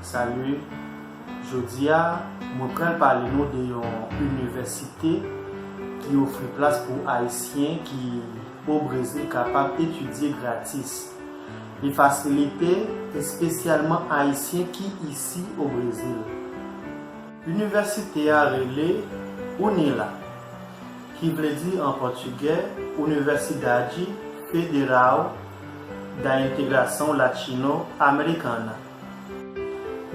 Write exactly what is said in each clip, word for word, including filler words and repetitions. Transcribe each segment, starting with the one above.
Salut! Jodi a, mwen pral pale nou de yon inivèsite ki ofri plas pou Ayisyen ki o Brezil kapab etidye gratis. Li fasilite espesyalman Ayisyen ki isi o Brezil. Inivèsite a rele UNILA, ki vle di an pòtigè Universidade Federal da Integração Latino-Americana.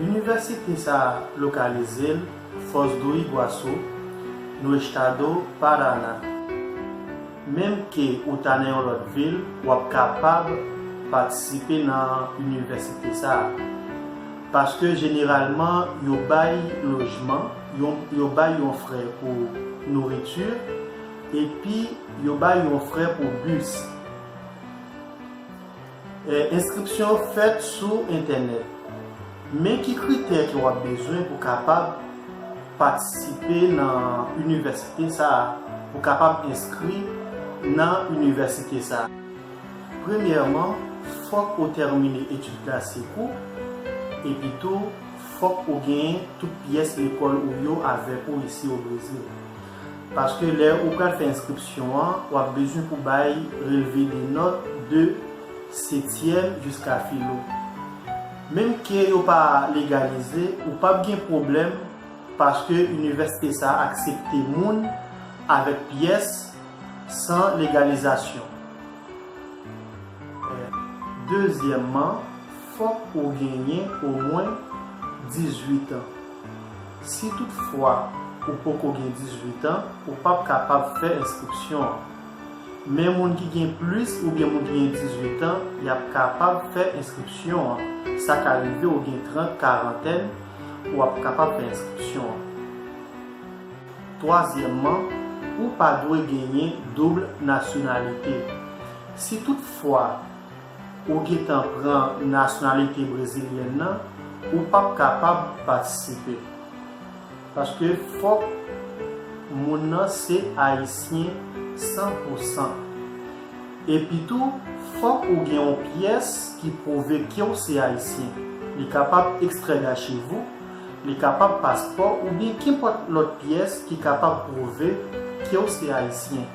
Inivèsite sa a lokalize l Foz do Iguaçu, no estado Paraná. Menm ke ou ta nan yon lòt vil, w ap kapab patisipe nan inivèsite sa a. Paske jeneralman, yo bay lojman, yo, yo bay yon frè pou nouriti, epi yo bay yon frè pou bis. E, enskripsyon yo fèt sou entènèt. Men ki kritè ke w ap bezwen pou kapab patisipe nan inivèsite sa a, pou kapab enskri nan inivèsite sa a? Premyèman, fòk ou tèmine etid klasik ou, epi tou, fòk ou genyen tout pyès lekòl ou yo avèk ou isi o Brezil. Paske lè ou pral fè enskripsyon an, w ap bezwen pou bay relve de nòt de setyèm jiska filo. Menm ke yo pa legalize, ou p ap gen pwoblèm, paske inivèsite sa a aksepte moun avèk pyès san legalizasyon. Dezyèmman, fòk ou genyen omwen dizuit an. Si toutfwa ou poko gen dizuit an, ou p ap kapab fè enskripsyon an. Men moun ki gen plis oubyen moun ki gen dizuit an, y ap kapab fè enskripsyon an. Sa ka rive ou gen trant, karantèn, w ap kapab fè enskripsyon an. Twazyèmman, ou pa dwe genyen doub nasyonalite. Si toutfwa ou gentan pran nasyonalite brezilyèn nan, ou p ap kapab patisipe. Paske fòk moun nan se ayisyen san pou san. Epitou, fòk ou gen yon pyès ki pwouve ke w se ayisyen. Li kapab ekstrè dachiv ou, li kapab paspò oubyen kenpòt lòt pyès ki kapab pwouve ke w se ayisyen.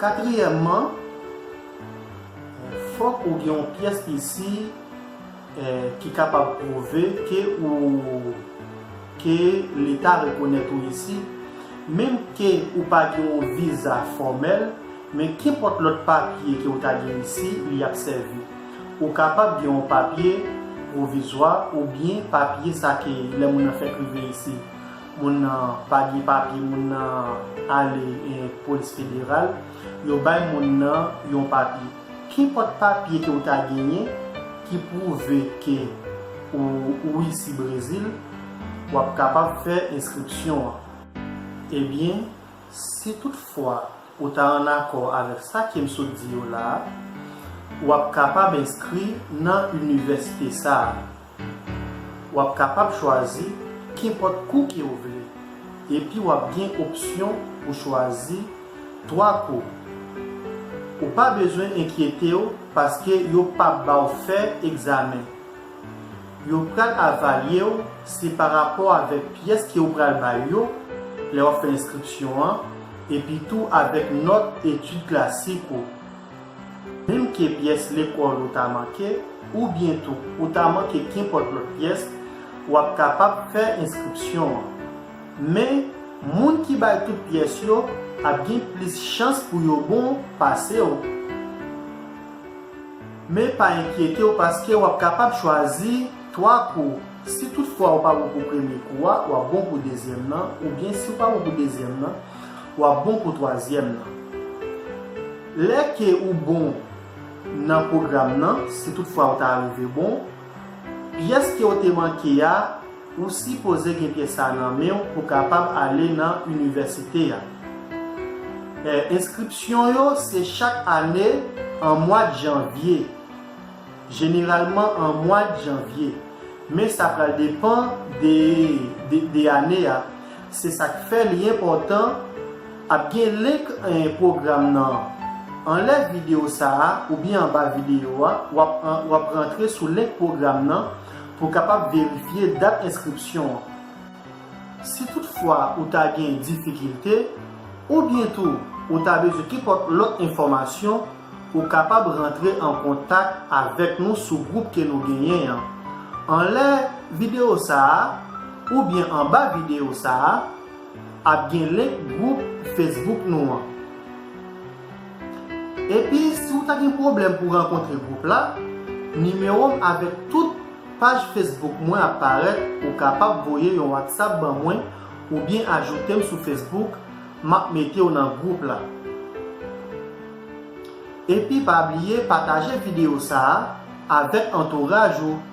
Katriyèmman, fòk ou gen yon pyès isi, eh, ki kapab pwouve ke ou, ke Leta rekonèt ou isi. Menm ke ou pa gen yon viza fòmèl, men kenpòt lòt papye ke ou ta gen isi, li ap sèvi. Ou kapab gen yon papye pwovizwa oubyen papye sa ke lè moun nan fèk rive isi, moun nan pa gen papye, moun nan ale, eh, polis federal, yo bay moun nan yon papye. Kenpòt papye ke ou ta genyen ki pwouve ke ou, ou isi Brezil, w ap kapab fè enskripsyon an. Ebyen, si toutfwa ou ta ann akò avèk sa ke m sot di yo la a, w ap kapab enskri nan inivèsite sa a. W ap kapab chwazi kenpòt kou ke w vle, epi w ap gen opsyon pou chwazi twa kou. Ou pa bezwen enkyete w paske yo p ap ba w fè egzamen. Yo pral avalye w, se pa rapò avèk pyès ke w pral bay yo lè w ap fè enskripsyon an, epi tou avèk nòt etid klasik ou. Menm ke pyès lekòl ou ta manke, oubyen tou ou ta manke kenpòt lòt pyès, w ap kapab fè enskripsyon an. Men, moun ki bay tout pyès yo ap gen plis chans pou yo bon pase w. Men pa enkyete w paske w ap kapab chwazi twa kou. Si toutfwa ou pa bon pou premye kou a, w ap bon pou dezyèm nan, oubyen si w pa bon pou dezyèm nan, w ap bon pou twazyèm nan. Lè ke ou bon nan pwogram nan, si toutfwa ou ta rive bon, pyès ke w te manke a, ou sipoze gen pyès sa a nan men w pou kapab ale nan inivèsite a. Eh, enskripsyon yo se chak ane an mwa d janvye. Jeneralman an mwa d janvye. Men sa pral depann de, de, de ane a. Se sa k fè li enpòtan. Ap gen link, eh, pwogram nan Anlè videyo sa a oubyen anba videyo a, w ap, w ap rantre sou link pwogram nan pou w kapab verifye dat enskripsyon an. Si toutfwa ou ta gen difikilte, oubyen tou ou ta bezwen kenpòt lòt enfòmasyon, ou kapab rantre an kontak avèk nou sou gwoup ke nou genyen an. Anlè videyo sa a, oubyen anba videyo sa a, ap gen link gwoup Facebook nou an. Epi, si w ta gen pwoblèm pou rankontre gwoup la, nimewo m avèk tout paj Facebook mwen ap parèt, ou kapab voye yon WhatsApp ban mwen oubyen ajoute m sou Facebook, m ap mete w nan gwoup la. Epi pa bliye pataje videyo sa a avèk antouraj ou,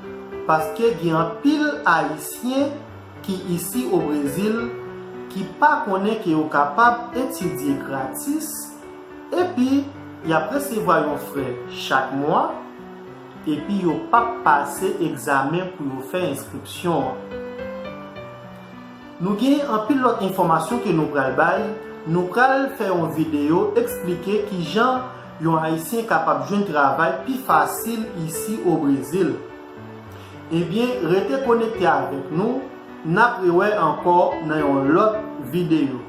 paske gen anpil Ayisyen ki isi o Brezil ki pa konnen ke yo kapab etidye gratis, epi y ap resevwa yon frè chak mwa, epi yo p ap pase egzamen pou yo fè enskripsyon an. Nou genyen anpil lòt enfòmasyon ke nou pral bay. Nou pral fè yon videyo eksplike kijan yon Ayisyen kapab jwenn travay pi fasil isi o Brezil. Ebyen, rete konekte avèk nou, n ap rewè ankò nan yon lòt videyo.